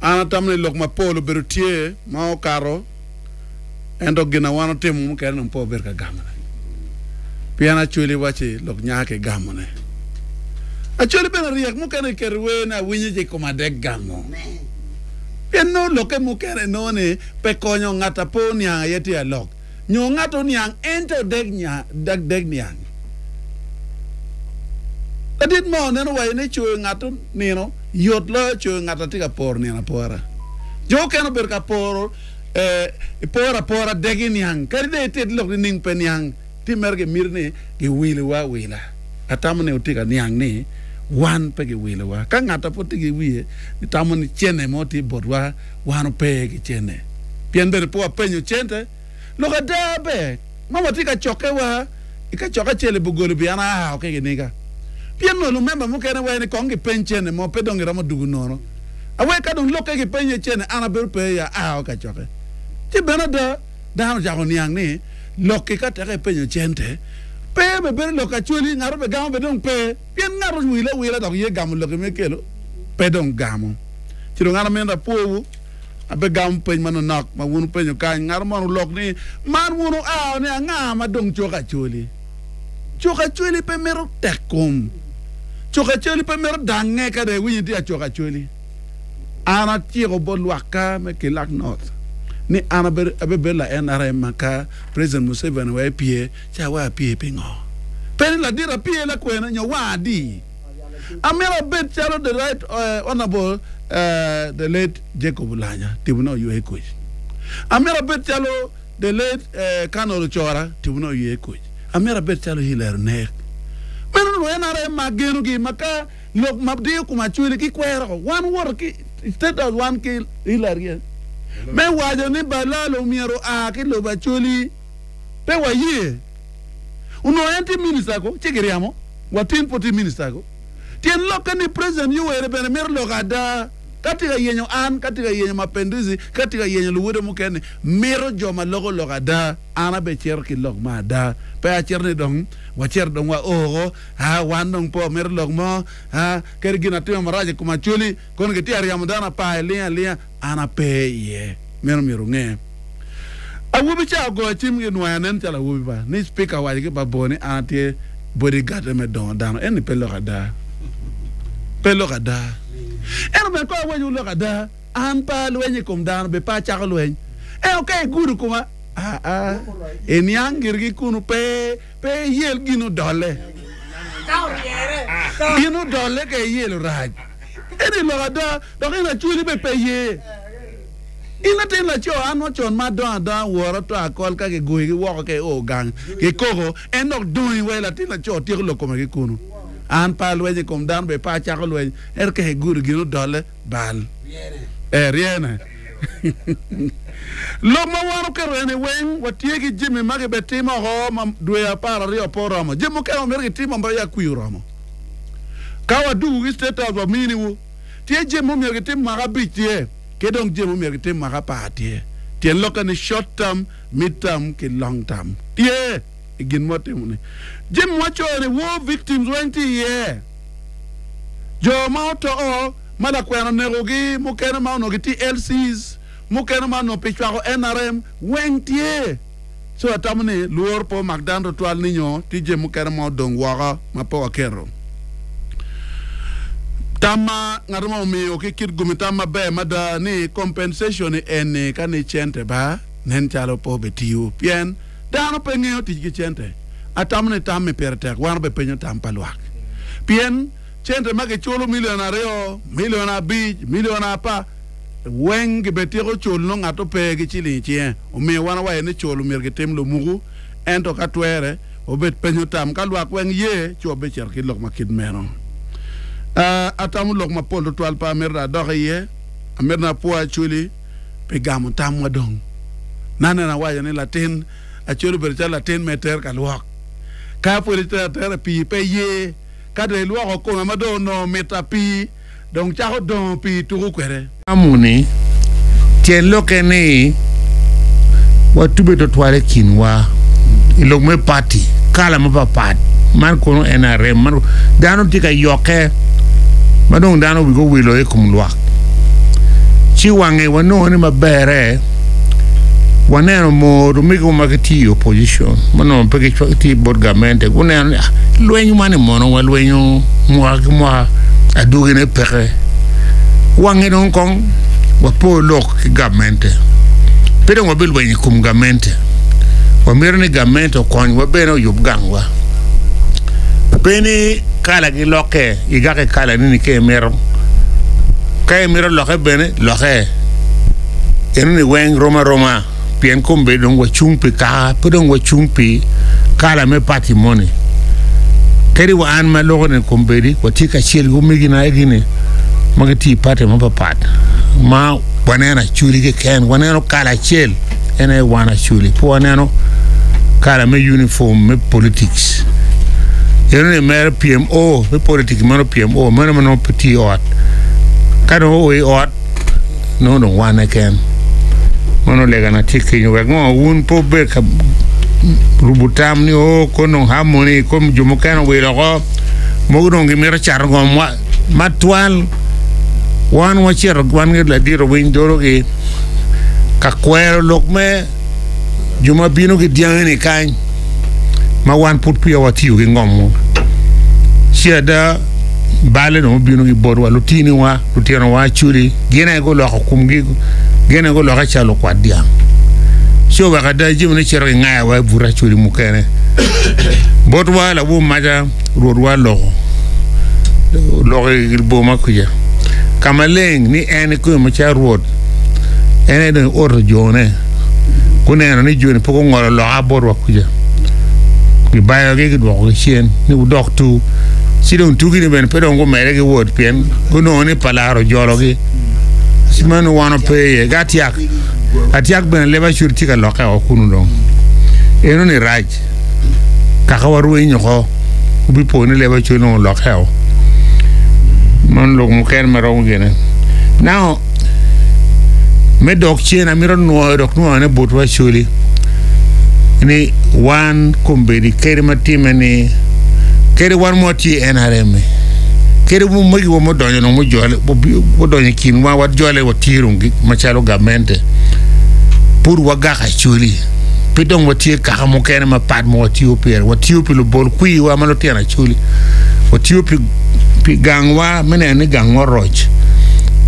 An atamo ni lok mapol obedo tye ma okato ento gin na wan otimo mukene dong pe wabedo ka gamone pien Acholi wacci lok nya ki gamone. Acholi bene ryek mukene kiketo wer ni awinyo ci koma dek gamo pien nongo lokke mukene nongo ni pe konyo ngat a pe oniang aye tye alok nyo ngat oniang ento dek dek niang. Ladit mo oneno waco ni coyo ngat nino yot loyo coyo ngat a tye ka poro nino apora. Jo okene obedo ka poro iporo apora degi niang kadi dong itit lok nining pe niang tye mere gimito ni giwilowa awila. Atamo ni wutye ka niang ni wan pe giwilowa. Ka ngat a pud tye ki wiye ni tamo ni cene mo tye botwa wan ope ki cene pien bene pe wapenyo cente. Lok ada ber ma watye ka cokke wa i kacokke acel i Bugolo bi an aa ki kiniga pien nongo lumemba mukene waco ni kong gipeny cene mo pe dong giromo dugo nono awe ka dong lokke gipenye cene an abedo pe i aa i kacokke ci bene ada dano ocako niang ni lokki ka teke ipenyo cente pe obebedo lok acwali ngat obegamo bene dong pe pien ngat owile awila dok ye gamo lokki me kelo pe dong gamo ci dong an amito apwowu Abegamo peny manonok ma wun wupenyo kany. Ngat mo olok ni, Man wun wua ni anga ma dong coko Acholi? Coko Acholi pe mito tek kom. Coko Acholi pe mito dangnge ka dong iwinyo ni tye ka coko Acholi. An aciko bot lwakka me Kilak North ni an abebedo la NRM ma ka President Museveni wek epye, ci awek apye pingo? Pe ni ladit apye lakwena nyo wanga adi? Amito abed calo the right honourable the late Jacob Olanya timone oywe kuc. Amito abed calo the late Colonel Ocora timone oywe kuc. Amito abed calo Hillary Onek. Meno lu NRM ma agenogi ma ka lok ma diyo kom Acholi gikwero wan woto ki State House wan ki Hillary me waco ni Balalo myero oa ki lobo Acholi pe waye. Onongo en tye minista ko ci giryemo wa tin pud tye minista ko. Tyen lokke ni president Yoweri bene mito lok ada ka tye ka yenyo an ka tye ka yenyo Mapenduzi ka tye ka yenyo luwode mukene mito jo ma loko lok ada an abe cito ki lok ma ada pe acito ni dong wacito dong wa oo aa wan dong pe wamito lok mo aa kadi gin atimo marac i kom Acholi kono gitye ka ryemo dano apar ilinga alinga an ape iye meno myero wunge. Awobi ca ogoyo cim ki nwoya nen calo awobi pa ni speaker owaco ki Babor ni an atye body guard me dongo dano eni pe lok ada pe lok ada ento bene kong awaco wu lok ada an pe alwenyo i kom dano be pe acako lweny ento ka igudo koma aa iniang giri ki kunu pe pe iyel gin odole gin odole ka iyelo rac eni lok ada dok in acwali be pe ye. In latin laco, an wa con ma adongo adonga wora to akol ka gigoyi woko ka io gang kikoko, en dok dongi wa i latin laco tyeko lok kome ki kunu. An pe alwenyo i kom dano bene pe acako lweny, ento ka igudo gin odolle, bal. Ee, ryene. Lok ma wan oketo eni weng, watye ki jami ma gibetimo oko ma dwe apararyo pe oromo. Jami mukene wamito gitimo ma peya kwir oromo. Ka wadugu ki State House waminiwu. Tye jami ma omyero gitim mwaka abic tye, ki dong jami ma omyero gitim mwaka apar tye. Tyen lokke ni short term, mid term ki long term tye i gin ma watimo ni. Jami ma wacoyo ni war victims weng tye iye. Jo ma oto ma lakwena onekogi, mukene ma onongo gitye i LCs, mukene ma onongo pi cwako NRM weng tye. So atamo ni lworo pe omak dano tutwal ni nyo tye jami mukene ma odong woko ma pe waketo. Tam ma ngat mo omiyo ki kit gumi tam maber mada ni compensation eni ka ni cente ba nen calo pe obitiyo pien dano pe ngeyo tic ki cente. Atamo ni tam mi pire tek wan obepenyo tam pa lwak pien cente ma giculo million aryo, million abic, million apar weng gibetyeko cul nongo ngat ope ki ciling i cinge. Omiyo wan owaco ni cul myero gitim lumuku, ento ka twere, wabed penyo tam. Ka lwak weng ye, ci wabecito ki lok ma kit meno. Atamo lok mapol tutwal, pe amito dong adok iye. Amito ni apwo Acholi pi gamo tamwa dong. Naneno awaco ni latin Acholi obedo calo latin ma itero ka lwok. Ka pwod itero atera i pii pe ye. Ka dong ilwoko kome ma dong onongo mita pii, dong cako dongo pii tuko kwede. Amo-ni tyen lokke ni watube twatwal i kinwa i lok me pati, kala mapapat, man kono NRM, man dano tye ka yokke ma dong dano wigi owilo i kom lwak. Ci wange wanongo ni maberre waneno mot omegiwa ma gitye i opposition ma onongo pe gitye bot gamente guneno ni lweny man-ni mono walwenyo mwaka ki mwaka adwogine peke wange dong kong wapo lok ki gamente pe dong wabilwenyo i kom gamente wamito ni gamente okonywa bene oyub gangwa pe ni kalagi lokke igak i kalani ni ka imito. Ka imito lokke bene, lokke. Enoni weng rom aroma, pien kombeddi dong wacung pi kaka, pe dong wacung pi kala me pati moni. Kadi wa an ma aloko ni kombeddi, watye kacel ki omegina egi-ni ma gitye i pati mapapat ma waneno acholi keken, waneno kala acel. En aye wan Acholi pe waneno kala me uniform me politics. Eno ni mere PMO me politics meno PMO meno ma nongo pe tye i ot. Ka dong oo i ot nongo dong wan keken. Meno legana tye kenyo wek ngo wun pe wubed ka rubo tam ni oo kono dong harmony kono jo mukene owilo oko mogo dong gimito cato ngom wa matwal wan wacito wan ki ladit owiny dorogi. ka kwero lok me jo ma bino ki dyangi-ni kany ma wan pud peya watiyo ki ngom-mu. Ci ada balle dong obino ki botwa, lutiniwa, lutinowa acoli, gin aye guloko komgi, gin aye gulokke calo lukwat dyang. Ci oweko ada jamine cito kingayowa i but acoli mukene. Botwa lawor maca Rwotwa oloko, oloko i boma kuca ka maleng ni en kome macalo Rwot, en aye dong ioto jone. Guneno ni joni pe gungolo loka botwa kuca, gibayogi gidwokogi cen ni wudok tu. Ci dong tugi-ni bene pe dong gumedde ki wot pien gunongo ni palaro ojologi. Ci meno wan ope iye. Gatyak, atyak bene leb acwir tye ka lokke woko kunu dong. Enoni rac. Kaka warweny oko, wubipo ni leb acwir nongo olokke o. Man lok mukene ma romo gine. Now, me dok cen amito nwoyo dok nwoyone botwa Acholi ni wan kombeddi kadi ma timme ni kadi wan ma watye i NRM-mi kadi megiwa mudonyo dong mujole gudonyo i kinwa wajole watye dong macalo gamente pud wagako Acholi. Pe dong watye kaka mukene mapat ma watiyo pire. Watiyo pi lubol kwirwa ma lutino Acholi. Watiyo pi, pi gangwa me neno ni gangwa oroc.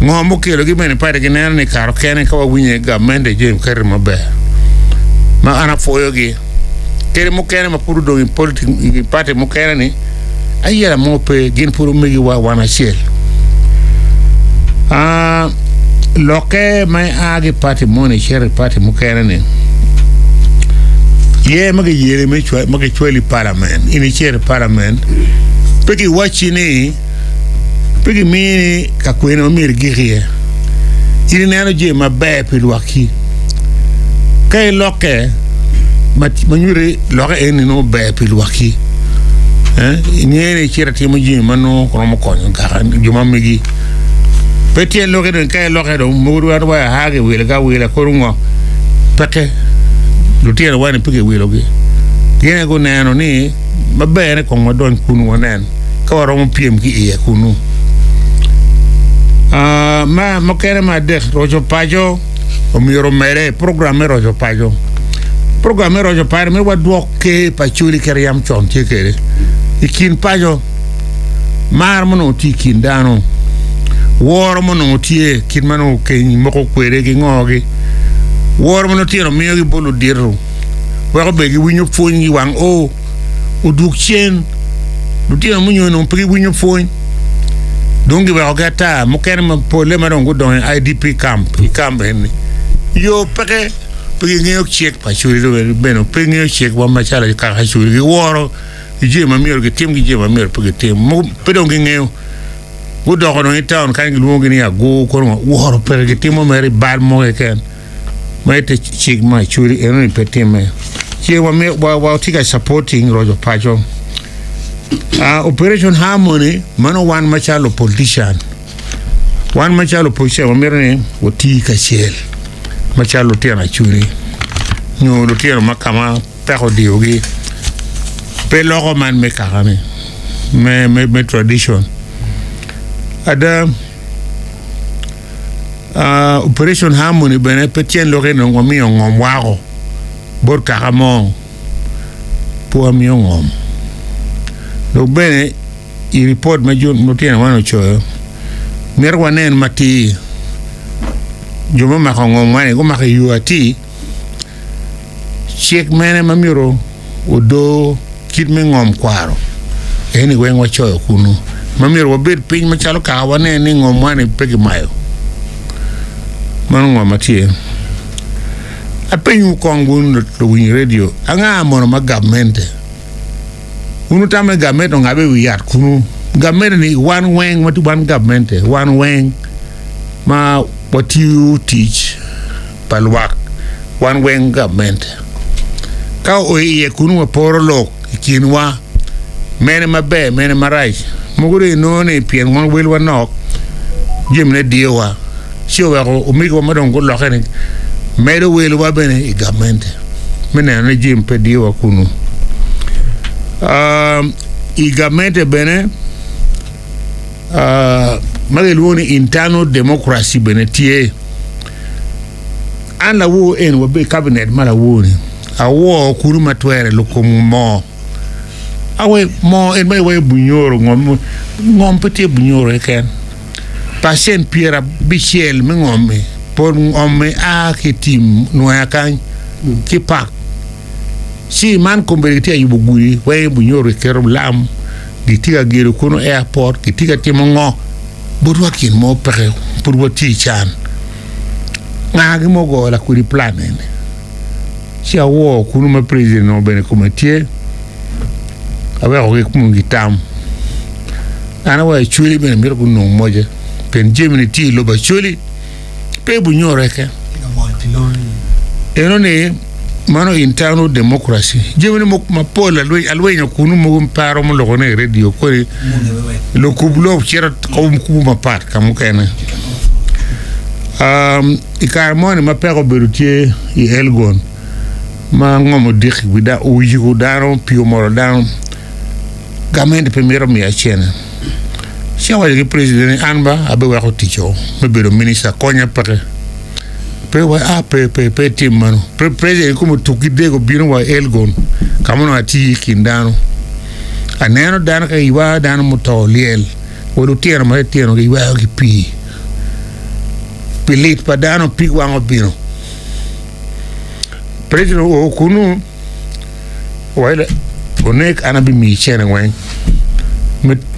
Ngo mukelogi bene padi gineno ni kare okene ka wawinyo i gamente jami kati maber. Ma an apwoyogi. Kadi mukene ma pud odong i politik, i party mukene ni ayela mo pe, gin pud omegiwa wan acel. Ah, lokke ma ia ki i pati moni icito i pati mukene-ni, yer ma giyeri me ma gicwali i palament, in icito i palament, pe giwacci ni pe gimini ka kwene ma myero igik iye. In ineno jami maber pi lwakki. Ka ilokke ma nyuto Lokke eni nongo ber pi lwakki. Ingeyo ni icito itimo jami ma nongo romo konyo kaka jo ma megi. Pe tyen lokke dong ka ilokke dong mogo dong wa aa kiwilogi awila kono ngo peke lutino wa ni pe kiwilogi. Gin aye guneno ni maber-ne kong wadony kunu wanen ka waromo pyem ki iye kunu. Ma mukene me adek roco paco. Omyero omedde i program me roco paco. Program me roco paco myero wadwok ker pa Acholi kit yam con tye kwede i kin paco, mar ma onongo tye i kin dano, woro ma onongo tye kit ma onongo keny moko kwede ki ngogi, woro ma lutino miyogi bot ludito weko bene giwinyo pwony i wang o. Odwog cen, lutino munyo onongo pe giwinyo pwony, dong giwekogi ata. Mukene ma polle ma dong gudongo i IDP camp, i camp eni, yo peke, pe gingeyo cik pa Acholi bene pe gingeyo cikwa macalo kaka Acholi. Giworo jami ma myero gitim ki jami ma myero pe gitim. Mogo pe dong gingeyo. Gudoko dong i taun kany gilwongogi ni agur, kono woro peke gitimo mere i bal mo keken. Ma ite cik ma Acholi eno ni pe timme. Ci watye ka supporting roco paco. Operation Harmony mano wan macalo politician, wan macalo opposition wamito ni wati kacel macalo lutino Acholi nyo lutino ma ka ma peko odiyogi pe loko man me kaka ni me tradition. Ada. Operation Harmony bene pe tyen lokke ni dong wamiyo ngom wako bot kaka mo, pe wamiyo ngom. Dok bene i ripot ma lutino man ocoyo, mito wanen matir jo ma omako ngom man-ni gumako i yo atir. Cik mene ma myero odor kit me ngom kwaro? Eni weng wacoyo kunu ma myero wabed piny macalo kaka wanen ni ngomwa ni pe kimayo. Mano ngo ma tye? Apenywu kong wun luwiny redio, anga mono ma gavmente? Wun wutamo ni gavmente ongabe i wi yat kunu? Gavmente ni wan weng ma wan gavmente, wan weng ma watiyo tic pa lwak wan weng gavmente. Ka oo iye kunu waporo lok i kinwa mene maber mene marac. Mogo dong inongo ni pien wan welwa nok jamine diyowa ci oweko omegiwa ma dong gulokke ni medo welwa bene i gavmente me neno ni jami pe diyowa kunu. I gavmente bene ma gilwongo ni internal democracy bene tye. An lawor eni wabedo i kabinet ma lawor-ni, awor kunu ma twere lukom moo. Awe moo en ma iwaco bunyoro ngom, ngom pe tye bunyoro keken. Pacent 90 me ngom-mi, pol ngom-mi a ki i tim nwoya kany ki pak. Ci man kombeddi gitye ka yubo gudi weng i bunyoro giketo lam, gitye ka gedo kunu airport, gitye ka timo ngo. Botwa gin mo peke, pud watye i can. Ngagi ma ogoyo lakwedi plan eni? Ci awor kunu ma president onongo bene kome tye, awekogi kun gitam. An awaco Acholi bene mito gunong moce pien jami-ni tye i lobo Acholi pe bunyore keken. Eno ni mano internal democracy jamine mogo mapol alwenyo kunu mogo pe aromo loko ne i radio kodi lukub lok cito kubo mapat ka mukene. I kare moni ma peko obedo tye i Elgon ma ngom odiki wi dano oyiko dano pii omolo dano gamente pe mito miya cene ci awaco ki president ni an ba abiweko ticco me bedo minista konya peke pe wa a pe pe pe itim meno president kome otuk ki dego obino wa Elgon ka ma onongo atye i kin dano aneno dano ka giywayo dano muto lyel wa lutino matitino giywayo ki pii pi lit pa dano pig wang obino. President oo kunu owaco onek an abimiyi cene weng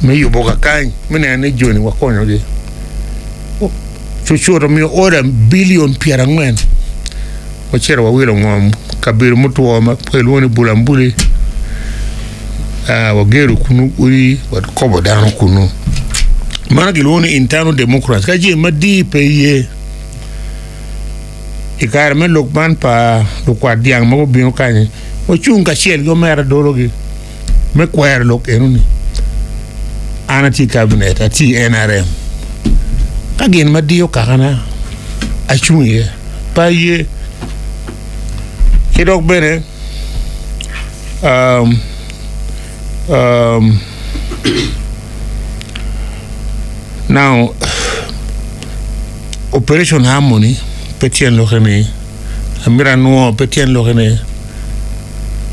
me yubo kakany me neno ni joni wakonyogi. Cucut omiyo order bilion 40 wacito wawilo ngom kabedo mutwo ma kilwongo ni Bulambuli wagero kunu odi wakobo dano kunu. Mano kilwongo ni internal democracy ka jami madii pe iye. I kare me lok man pa lukwat dyang ma gubino kany-nyi, wacung kacel ki omera dologi me kwero lok enoni. An atye i kabinet, atye i NRM. Ka gin ma diyo kakana, acung iye, pe aye. Ki dok bene, um, um, now, Operation Harmony pe tyen lokke ni amito anwo pe tyen lokke ni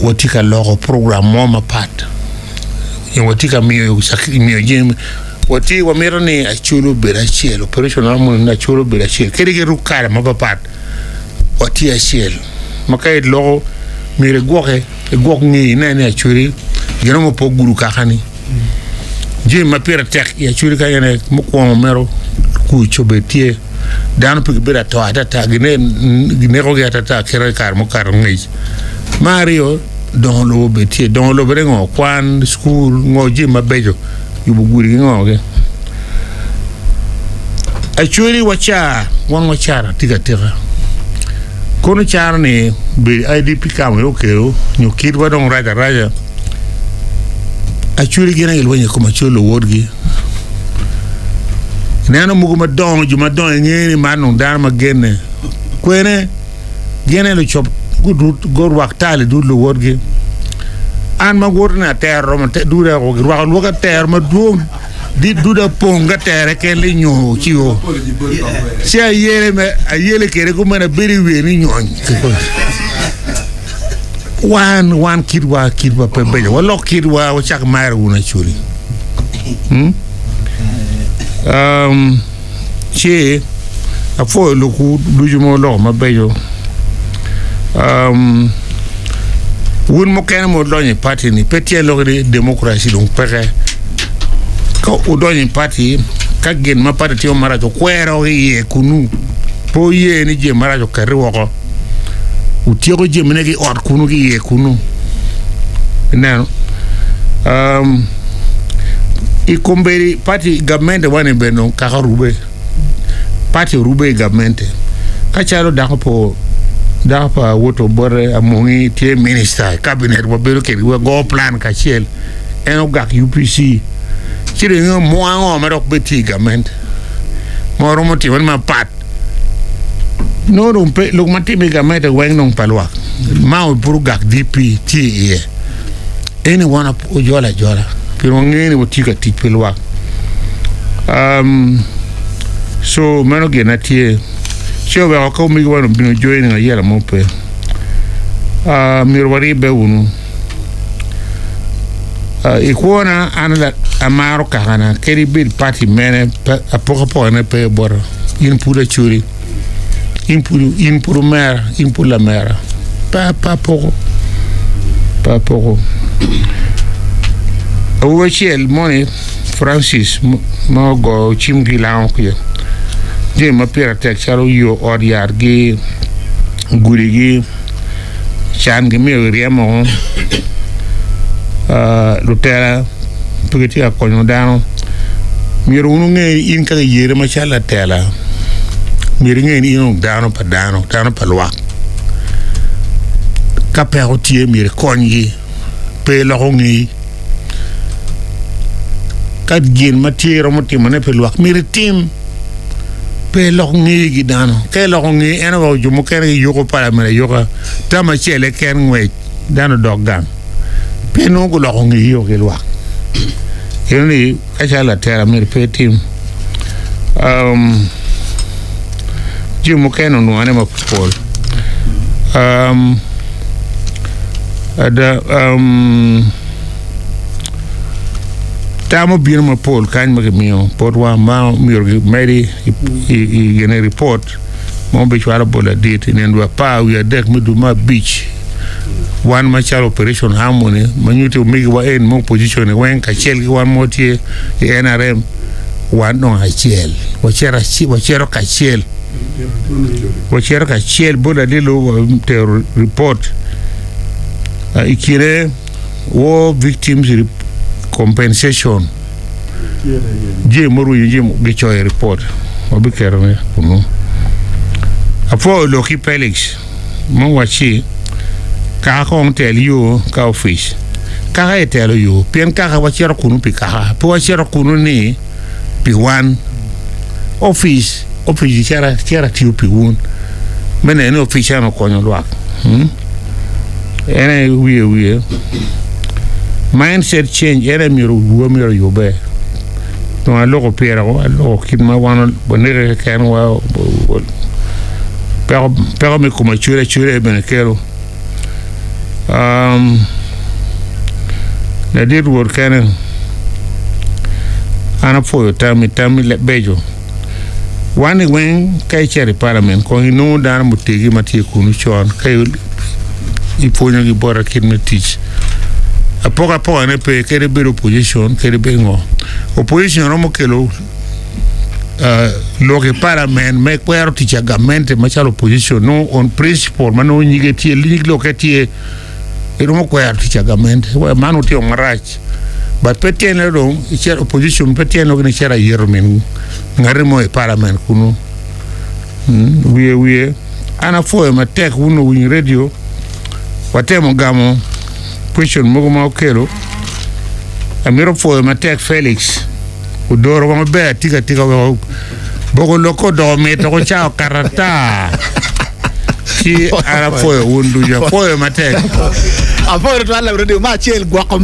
watye ka loko program mo mapat nyo watye ka miyo jami watye wamito ni Acholi obed acel Operation Harmony ni Acholi obed acel kadi ki kare mapapat watye acel ma ka iloko myero igwoke igwok ngeyi inen ni Acholi gin mo pe ogudo kakani. Jami ma pire tek i Acholi kany ene mukwongo mito kuc obed tye, dano pe gibedo ato atata ginekogi atata kit i kare mukato angec. Me aryo dongo lobo obed tye, dongo lobo ne ngo? Kwan, cukul, ngo jami mabeco, yubo gudi ki ngo gi. Acholi wacar, wan wacar atika atika kono caro ni bedo IDP camp aye okelo nyo kitwa dong rac araca. Acholi gin aye gilwenyo i kom Acholi luwotgi. Ineno mogo madongo, jo madongo ingeyo ni man dong dano ma genne. Kwene gin aye lucop gurwak tal i dul luwotgi. An ma woto ni atero romo duda girwako lwok atero madwong. Dit duda pong ka tere ken li nyo ciwo. Ci ayele me ayele kede kumene abedo i wiye ni nyony. Wan wan kitwa kitwa pe beco. Walok kitwa wacak maro wun acoli. Hmm? Um, ci apwoyo lokwu ducu ma wuloko mabeco. Um, wun mukene ma wudonyo i party ni pe tye lok ni democracy dong peke. Ka wudonyo i party, ka gin ma party timo marac wukwero ki iye kunu, pe wuye ni jami marac okati woko. Wutyeko jamine ki i ot kunu ki iye kunu. Ineno? Um, i kombeddi party gamente wani bene dong kaka orube. Party orube i gamente. Ka calo dako po dako pa woto bote Amongi tye minister i cabinet wabedo kedgi wago plan kacel en ogak UPC ci dong ingeyo mo ango ma dok bed tye i gamente ma waromo timone mapat nongo dong pe lok ma timme i gamente weng dong pa lwak ma pud ogak DP tye iye. Eni wan ojolo ajola pien wangeyo ni watye ka tic pi lwak. Um, so meno gin na tye. Ci oweko ka omege wan obino joining ayela mo pe. Uh, myero waribbe wunu. Uh, I kwona an amaro kakana kadi bed party mene apokapokane pe bota. In pud acoli. In pud in pud omera, in pud lamera. Pe pe apoko, pe apoko. Awobi acel moni Francis ma ogoyo cim ki lango kuca, jami ma pire tek calo yo ot yatgi, gudigi, can gimiyo giryemo lutela pe gitye ka konyo dano. Myero wun wunge ni in ka giyeri macalo latela, myero inge ni in dong dano pa dano, dano pa lwak. Ka peko tye myero ikonygi, pe iloko ngeyi. Ka gin ma tye iromo timone pi lwak myero itim, pe ilok ngeyi ki dano. Ka iloko ngeyi en oweko jo mukene giyuko pala mere ayuka, tam acel keken ngwec. Dano odok gang pe nongo guloko ngeyo ki lwak. Eno ni ka calo latela myero pe itim. Um, jami mukene onwone mapol. Um, ada, um, tam obino mapol kany ma kimiyo botwa ma myero gimedi i, i, i gine report. Ma obicwalo bot ladit i nino dwe 13 me dwe me abic, wan macalo Operation Harmony ma nyutti omegiwa en me opposition ni weng kacel ki wan ma watye i NRM wan dong acel wacito kacel wacito kacel bot ladit lobo watero report i kine War Victims Compensation. Jami murwenyo jami gicoyo i ripot wabiketone kunu. Apwoyo lok ki Felix ma owacci kaka kong tel yo ka opic. Kaka aye telo yo pien kaka wacito kunu pi kaka pe wacito kunu ni pi wan. Opic opic cito atiyo pi wun me neno ni opic eno okonyo lwak. En aye wiye wiye mindset change en aye myero wiwa myero oyubbe dong aloko pire woko aloko kit ma wan waneke keken wa peko peko me kom acwele acwele bene kelo ladit rwot kene an apwoyo tammi tammi beco. Wan ni weng ka icito i palament kong inongo dano mutegi ma tye kunu con ka ipwonyogi bota kit me tic. Apokapoka ne pe kadi bed opposition kadi bed ngo. Opposition romo kelo lok i palament me kwero tic a gamente macalo opposition nongo on principle ma nongo nyige tye nyig lokke tye iromo kwero tic a gamente man wutimo marac. But pe tyene dong icito opposition pe tyene dong icito ayeto min ngati mo i parliament kunu wiye wiye an apwoyo matek wun owiny radio watemo gamo question mogo ma okelo amito pwoyo matek Felix odoro wa maber atika atika weko boko lokke odoko mit dok oca okato ata ci an apwoyo wun ducu apwoyo matek. Apwoyo tutwal radio ma acel gwoko.